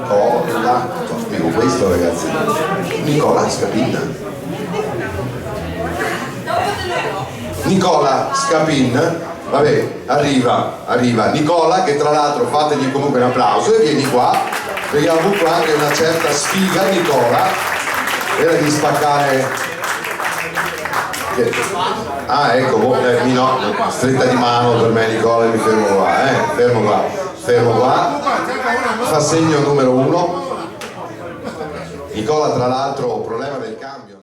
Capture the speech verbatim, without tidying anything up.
Nicola, dico, questo, ragazzi. Nicola Scapin. Nicola Scapin. Vabbè, arriva, arriva Nicola, che tra l'altro fategli comunque un applauso e vieni qua, perché ha avuto anche una certa sfiga, Nicola, era di spaccare. Ah, ecco, boh, eh, mi no, stretta di mano per me, Nicola, mi fermo qua, eh, fermo qua, fermo qua. Fa segno numero uno. Nicola, tra l'altro, problema del cambio.